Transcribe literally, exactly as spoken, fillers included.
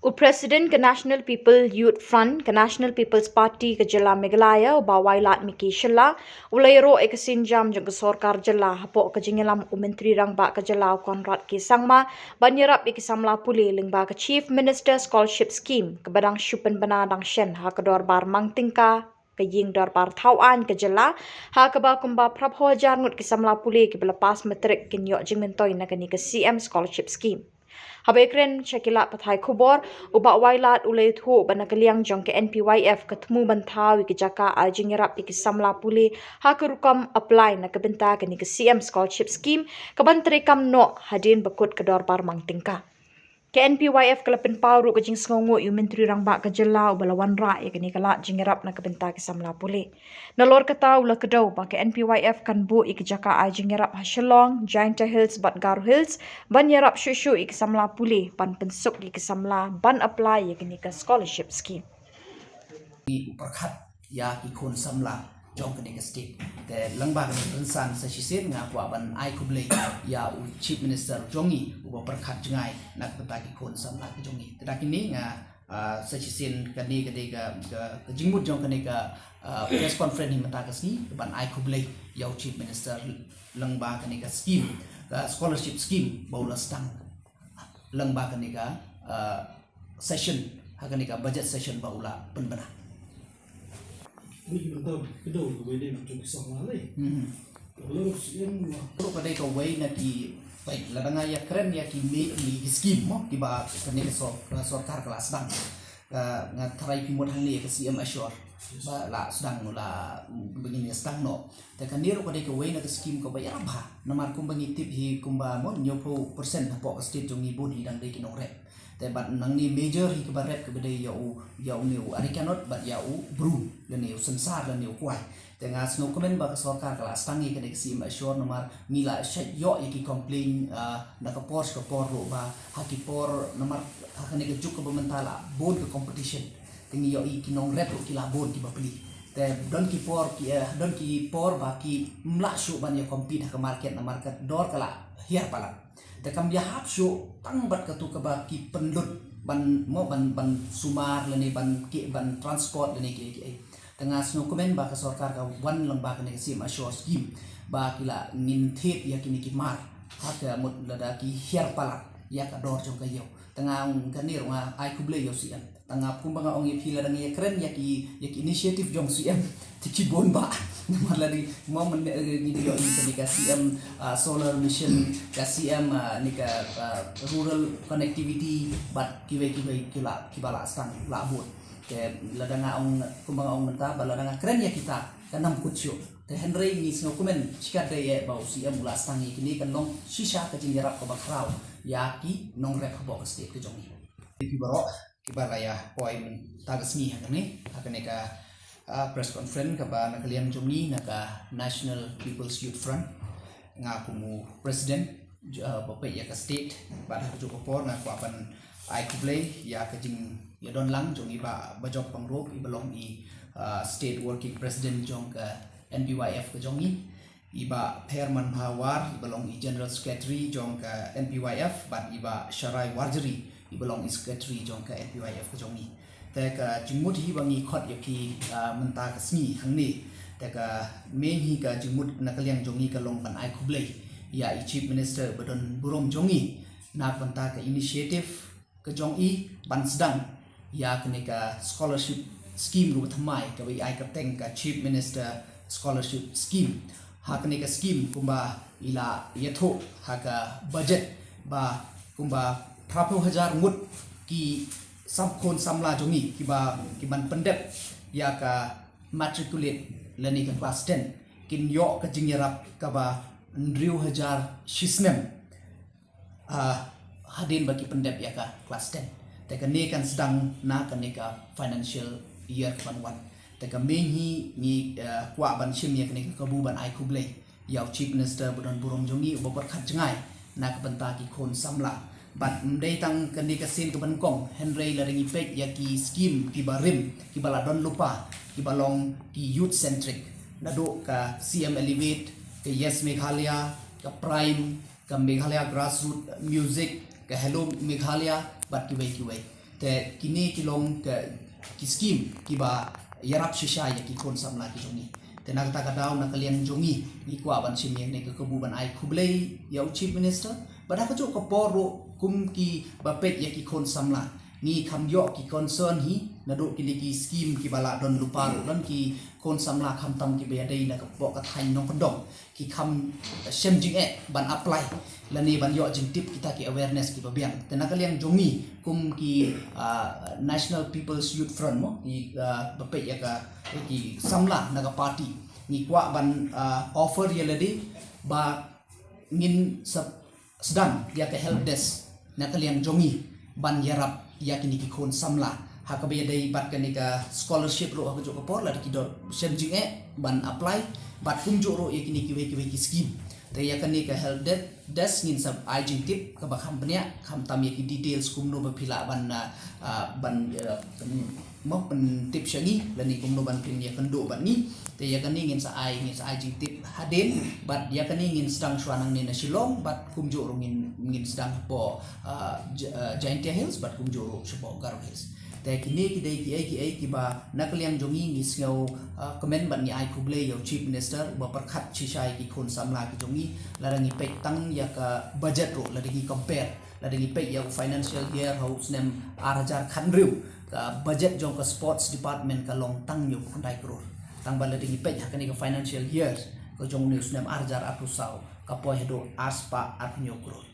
U President ka National People Youth Front, ka National People's Party ka jylla Meghalaya, u Bah Wailadmiki Shylla, u la ïaroh ïa ka sienjam jong ka sorkar jylla hapoh ka jingïalam u Myntri Rangbah ka jylla u Conrad K Sangma, ban ïarap ïa ki samla pule lyngba ka Chief Minister Scholarship Scheme, kaba dang shu pynbna dang shen ha ka dorbar Mang Tyngka, ka ïing dorbar thaw aiñ ka jylla, ha kaba kumba phra phew hajar ngut ki samla pule kiba la pass matric kin ïoh jingmyntoi na kane ka C M Scholarship Scheme. Haba ïakren sha ki lad pathai khubor, u Bah Wailad u la ïathuh ba na ka liang jong ka N P Y F ka thmu ban thaw ïa ki jaka ai jingïarap ïa ki samla pule ha ka rukom apply na ka bynta kane ka C M Scholarship Scheme, kaban treikam noh hadien ba kut ka dorbar Mang Tyngka. Ka N P Y F ka la pynpaw ruh ka jingsngewnguh ïa u Myntri Rangbah ka jylla uba la wanrah ïa kane ka lad jingïarap na ka bynta ki samla pule. Nalor kata u la kdew ba ka N P Y F kan buh ïa ki jaka ai jingïarap ha Shillong, Jaintia Hills bad Garo Hills, ban ïarap shuh shuh ïa ki samla pule, ban pynsuk ïa ki samla ban apply ïa kane ka scholarship scheme. Ki u pyrkhat ïa ki khun samla jong kane ka state. Te lyngba kane ka rynsan sa shisien nga kwah ban ai khublei ïa u Chief Minister jong ngi uba pyrkhat jngai na ka bynta ki khun samla ki jong ngi. Te da kine nga, ah, sa shisien kane ka dei ka, ka, ka jingmut jong kane ka, ah, press conference hi mynta ka sngi ban ai khublei ïa u Chief Minister lyngba kane ka scheme, ka scholarship scheme ba u la sdang lyngba kane ka, ah, session, ha kane ka budget session ba u la pynbna. Ni ki bynta ki dei ka wei na jong ki samla lei. Mhm. Ka long C M la. Ruh ka dei ka wei na ki, peit, lada nga ïakren ïa ki mei, ki, ki scheme mo kiba kane ka sor-, ka sorkar ka la sdang. Ka, nga tharai phi mut hangne ka C M Assure ba la sdang, la, mm, ba ngin ïa sdang noh. Te kane ruh ka dei ka wei na ka scheme kaba ïarap bha. Namar kumba ngi tip hi kumba mo hynñiewphew percent hapoh ka state jong ngi bun hi dang dei ki nongrep. Te bad nangne major hi kaba rep kaba dei ïa u, ïa une u Arikanot bad ïa u Bru lane u Sensar lane u Kwai. Te nga sngewkmen ba ka sorkar ka la sdang ïa kane ka C M Assure namar ngi la shait ïoh ïa ki complain, ah, na ka por sha ka por ruh ba ha ki por namar ha kane ka juk kaba mynta la bun ka competition. Te ngi ïohi ki nongrep ruh ki la bun kiba plie. Te don ki por ki, eh, don ki por ba kim lah shuh ban ïa compete ha ka market namar ka dor ka la hiar palat. Te kam ïahap shuh tang bad katu kaba ki pynlut ban mo ban, ban sumar lane ban ki, ban transport lane ki, ki. Te nga sngewkmen ba ka sorkar ka wan lyngba kane ka C M Assure scheme ba ki la ngin thied ïa kine ki mar ha ka mut lada ki hiar palat ïa ka dor jong ka ïew. Te nga ong kane ruh nga ai khublei ïa u C M. Tang ap kumba nga ong ïa phi lada ngi ïakren ïa ki, ïa ki initiative jong C M. Te ki bun bha. Namar lada ngi mo men, eh, ngi ïohi kane ka C M, ah, solar mission, ka C M, ah, ne ka, ah, rural connectivity bad kiwei kiwei ki la, kiba la sdang la bun. Te lada nga ong kumba nga ong mynta ba lada nga kren ïa kita kan ym kut shuh. Te hynrei ngi sngewkmen shikatdei eh ba u C M u la sdang ïa kine kan long shisha ka jingïarap kaba khraw ïa ki nongrep hapoh ka state ka jong ngi. Ki baroh kiba la ïa poi mynta ka sngi ha kane, ha kane ka, ah, press conference kaba na ka liang jong ngi na ka National People's Youth Front. Nga kum u president, ah, ba peit ïa ka state, bad ha kajuh ka por nga kwah ban ai khublei ïa ka jingïadon lang jong i Bah Bajok Pyngrope iba long i, ah, state working president jong ka N P Y F ka jong ngi. I Bah Pherman Mawar iba long i general secretary jong ka N P Y F bad i Bah Sharai Warjri iba long i secretary jong ka N P Y F ka jong ngi. Te ka jingmut hi ba ngi khot ïa phi, ah, mynta ka sngi hangne. Te ka main hi ka jingmut na ka liang jong ngi ka long ban ai khublei ïa i Chief Minister ba don burom jong ngi na ka bynta ka initiative ka jong i ban sdang ïa kane ka scholarship scheme ruh thymmai kaba i ai kyrteng ka Chief Minister Scholarship Scheme. Ha kane ka scheme kumba i la ïathuh ha ka budget ba kumba phra phew hajar ngut ki sam khun samla jong ngi kiba, ki ban pyndep ïa ka matriculate lane ka class ten kin ïoh ka jingïarap kaba hynriew hajar shi snem. Ah, hadien ba ki pyndep ïa ka class ten. Te kane kan sdang na kane ka financial year ka ban wan. Te ka main hi ngi, ah, kwah ban shim ïa kane ka kabu ban ai khublei ïa u Chief Minister ba don burom jong ngi uba pyrkhat jngai na ka bynta ki khun samla. Bad ym dei tang kane ka sien ka ban kong, hynrei lada ngi peit ïa ki scheme kiba rim, kiba la don lypa, kiba long ki youth centric. Naduh ka C M Elevate, ka Yes Meghalaya, ka Prime, ka Meghalaya Grassroot Music, ka Hello Meghalaya bad kiwei kiwei. Te kine ki long ka ki skim kiba ïarap shisha ïa ki khun samla ki jong ngi. Te na kata ka daw na ka liang jong ngi ngi kwah ban shim ïa kane ka kabu ban ai khublei ïa u Chief Minister. Bad ha kajuh ka por ruh kum kiba peit ïa ki khun samla ngi kham ïoh ki concern hi naduh kine ki skim kiba la don lypa ruh don ki khun samla khamtam kiba ïadei na ka pok ka thaiñ nongkyndong ki kham shem jingeh ban apply lane ban ïoh jingtip kita ki awareness kiba biang. Te na ka liang jong ngi kum ki ah, National People's Youth Front mo ki ah, ba peit ïa ka ki samla na ka party ngi kwah ban ah, offer ïa lade ba ngin sa sdang ïa ka help desk na ka liang jong ngi ban ïarap ïa kine ki khun samla ha kaba ïadei bad kane ka scholarship ruh ha kajuh ka por lada ki don shem jingeh ban apply bad kumjuh ruh ïa kine kiwei kiwei ki skim. Te ïa kane ka help de- desk ngin sa ai jingtip kaba kham bniah khamtam ïa ki details kumno ba phi lah ban ah, ah, ban ah, mo pyntip sha ngi lane kumno ban pynïakynduh bad ngi. Te ïa kane ngin sa ai ngin sa ai jingtip hadien bad ïa kane ngin sdang shuwa nangne na Shillong bad kumjuh ruh ngin ngin sdang hapoh ah, J- ah, Jaintia Hills bad kumjuh ruh shapoh Garo Hills. Te kine ki dei kiei kiei kiba na ka liang jong ngi ngi sngew ah, kmen bad ngi ai khublei ïa u Chief Minister uba pyrkhat shisha ïa ki khun samla ki jong ngi. Lada ngi peit tang ïa ka budget ruh lada ngi compare lada ngi peit ïa u financial year ha u snem ar hajar khathynriew ka budget jong ka sports department ka long tang hynñiewphew khyndai klur. Tang ba lada ngi peit ha kane ka financial year ka jong une u snem ar hajar arphew saw ka poi haduh arspah arphew hynñiew klur.